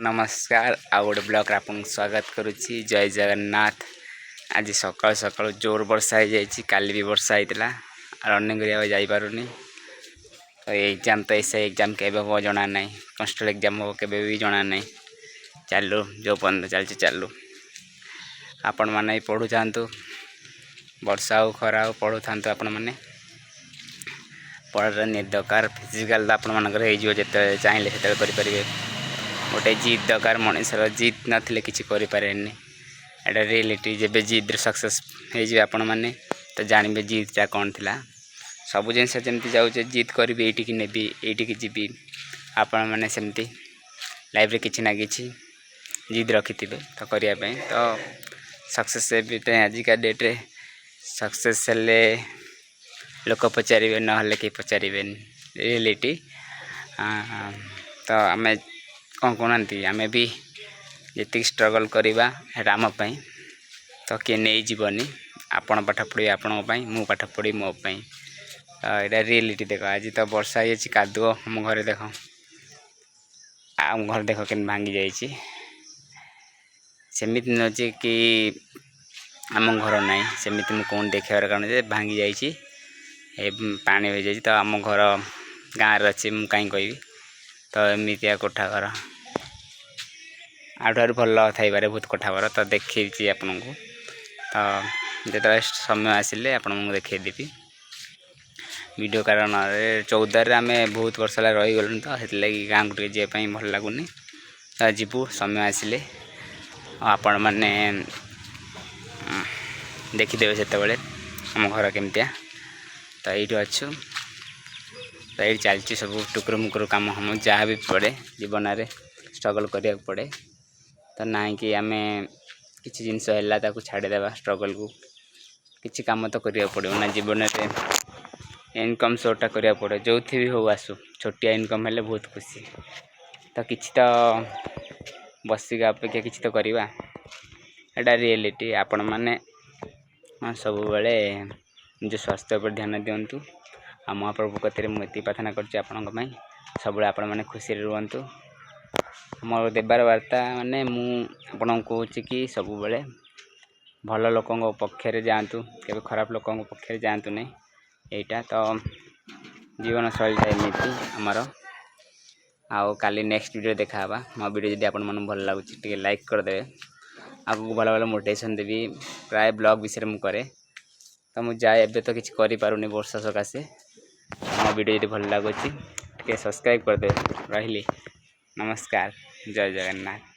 ନମସ୍କାର, ଆଉ ଗୋଟେ ବ୍ଲଗ୍ରେ ଆପଣଙ୍କୁ ସ୍ୱାଗତ କରୁଛି। ଜୟ ଜଗନ୍ନାଥ। ଆଜି ସକାଳୁ ସକାଳୁ ଜୋର ବର୍ଷା ହେଇଯାଇଛି। କାଲି ବି ବର୍ଷା ହେଇଥିଲା। ରନିଂ କରିବାକୁ ଯାଇପାରୁନି। ତ ଏକ୍ଜାମ୍ ତ, ଏସ୍ I exam କେବେ ହେବ ଜଣା ନାହିଁ। କନଷ୍ଟେବଲ୍ ଏକ୍ଜାମ୍ ହେବ କେବେ ବି ଜଣା ନାହିଁ। ଚାଲୁ, ଯେଉଁ ପର୍ଯ୍ୟନ୍ତ ଚାଲିଛି ଚାଲୁ। ଆପଣମାନେ ବି ପଢ଼ୁଥାନ୍ତୁ, ବର୍ଷା ହଉ ଖରା ହଉ ପଢ଼ୁଥାନ୍ତୁ ଆପଣମାନେ। ପଢ଼ାଟା ନିହାତି ଦରକାର। ଫିଜିକାଲ୍ ତ ଆପଣମାନଙ୍କର ହେଇଯିବ, ଯେତେବେଳେ ଚାହିଁଲେ ସେତେବେଳେ କରିପାରିବେ। ଗୋଟେ ଜିଦ୍ ଦରକାର ମଣିଷର। ଜିଦ୍ ନଥିଲେ କିଛି କରିପାରେନି। ଏଇଟା ରିଏଲିଟି। ଯେବେ ଜିଦ୍ରେ ସକ୍ସେସ୍ ହେଇଯିବେ ଆପଣମାନେ, ତ ଜାଣିବେ ଜିଦ୍ଟା କ'ଣ ଥିଲା। ସବୁ ଜିନିଷ ଯେମିତି ଯାଉଛେ, ଜିଦ୍ କରିବି, ଏଇଠିକି ନେବି, ଏଇଠିକି ଯିବି, ଆପଣମାନେ ସେମିତି ଲାଇଫ୍ରେ କିଛି ନା କିଛି ଜିଦ୍ ରଖିଥିବେ ତ କରିବା ପାଇଁ ତ ସକ୍ସେସ୍ ହେବେ। ଆଜିକା ଡେଟ୍ରେ ସକ୍ସେସ୍ ହେଲେ ଲୋକ ପଚାରିବେ, ନହେଲେ କେହି ପଚାରିବେନି। ରିଏଲିଟି ତ। ଆମେ କ'ଣ କହୁନାହାନ୍ତି, ଆମେ ବି ଯେତିକି ଷ୍ଟ୍ରଗଲ୍ କରିବା ସେଇଟା ଆମ ପାଇଁ, ତ କିଏ ନେଇଯିବନି। ଆପଣ ପାଠ ପଢ଼ିବେ ଆପଣଙ୍କ ପାଇଁ, ମୁଁ ପାଠ ପଢ଼ିବି ମୋ ପାଇଁ। ତ ଏଇଟା ରିଏଲିଟି। ଦେଖ, ଆଜି ତ ବର୍ଷା ହେଇଯାଇଛି, କାଦୁଅ ଆମ ଘରେ ଦେଖ। ଆମ ଘରେ ଦେଖ କେମିତି ଭାଙ୍ଗି ଯାଇଛି। ସେମିତି ନୁହେଁ କି ଆମ ଘର ନାହିଁ, ସେମିତି ମୁଁ କ'ଣ ଦେଖେଇବାର କାରଣ ଯେ ଭାଙ୍ଗି ଯାଇଛି, ଏ ପାଣି ହୋଇଯାଇଛି। ତ ଆମ ଘର ଗାଁରେ ଅଛି, ମୁଁ କାହିଁ କହିବି? ତ ଏମିତିଆ କୋଠା ଘର ଆଉଠାରୁ ଭଲ ଥାଇପାରେ ବହୁତ କୋଠା ଘର। ତ ଦେଖେଇଛି ଆପଣଙ୍କୁ। ତ ଯେତେବେଳେ ସମୟ ଆସିଲେ ଆପଣଙ୍କୁ ଦେଖେଇଦେବି ଭିଡ଼ିଓ। କାରଣ ଚୌଦ୍ୱାରରେ ଆମେ ବହୁତ ବର୍ଷ ହେଲା ରହିଗଲୁଣି, ତ ସେଥିଲାଗି ଗାଁକୁ ଟିକେ ଯିବା ପାଇଁ ଭଲ ଲାଗୁନି। ତ ଯିବୁ ସମୟ ଆସିଲେ, ଆଉ ଆପଣମାନେ ଦେଖିଦେବେ ସେତେବେଳେ ଆମ ଘର କେମିତିଆ। ତ ଏଇଠି ଅଛୁ, ତ ଏଇଠି ଚାଲିଛି ସବୁ ଟୁକୁରୁ ମୁକୁରୁ କାମ ଫାମ। ଯାହା ବି ପଡ଼େ, ଜୀବନରେ ଷ୍ଟ୍ରଗଲ୍ କରିବାକୁ ପଡ଼େ। ତ ନାହିଁ କି ଆମେ କିଛି ଜିନିଷ ହେଲା ତାକୁ ଛାଡ଼ିଦେବା ଷ୍ଟ୍ରଗଲ୍କୁ। କିଛି କାମ ତ କରିବାକୁ ପଡ଼ିବ ନା। ଜୀବନରେ ଇନକମ୍ ସୋର୍ସଟା କରିବାକୁ ପଡ଼ିବ, ଯେଉଁଥି ବି ହଉ ଆସୁ। ଛୋଟିଆ ଇନକମ୍ ହେଲେ ବହୁତ ଖୁସି। ତ କିଛି ତ ବସିବା ଅପେକ୍ଷା କିଛି ତ କରିବା। ଏଇଟା ରିଏଲିଟି। ଆପଣମାନେ ସବୁବେଳେ ନିଜ ସ୍ୱାସ୍ଥ୍ୟ ଉପରେ ଧ୍ୟାନ ଦିଅନ୍ତୁ। ଆଉ ମହାପ୍ରଭୁ କତିରେ ମୁଁ ଏତିକି ପ୍ରାର୍ଥନା କରୁଛି ଆପଣଙ୍କ ପାଇଁ, ସବୁବେଳେ ଆପଣମାନେ ଖୁସିରେ ରୁହନ୍ତୁ। ମୋର ଦେବାର ବାର୍ତ୍ତା ମାନେ ମୁଁ ଆପଣଙ୍କୁ କହୁଛି କି ସବୁବେଳେ ଭଲ ଲୋକଙ୍କ ପକ୍ଷରେ ଯାଆନ୍ତୁ, କେବେ ଖରାପ ଲୋକଙ୍କ ପକ୍ଷରେ ଯାଆନ୍ତୁ ନାହିଁ। ଏଇଟା ତ ଜୀବନଶୈଳୀଟା ଏମିତି ଆମର। ଆଉ କାଲି ନେକ୍ସଟ ଭିଡ଼ିଓ ଦେଖା ହେବା। ମୋ ଭିଡ଼ିଓ ଯଦି ଆପଣମାନଙ୍କୁ ଭଲ ଲାଗୁଛି, ଟିକେ ଲାଇକ୍ କରିଦେବେ। ଆଗକୁ ଭଲ ଭଲ ମୋଟିଭେସନ୍ ଦେବି। ପ୍ରାୟ ବ୍ଲଗ୍ ବିଷୟରେ ମୁଁ କରେ, ତ ମୁଁ ଯାଏ। ଏବେ ତ କିଛି କରିପାରୁନି ବର୍ଷା ସକାଶେ। ମୋ ଭିଡ଼ିଓ ଯଦି ଭଲ ଲାଗୁଛି, ଟିକେ ସବସ୍କ୍ରାଇବ୍ କରିଦେବେ। ରହିଲି, ନମସ୍କାର, ଜୟ ଜଗନ୍ନାଥ।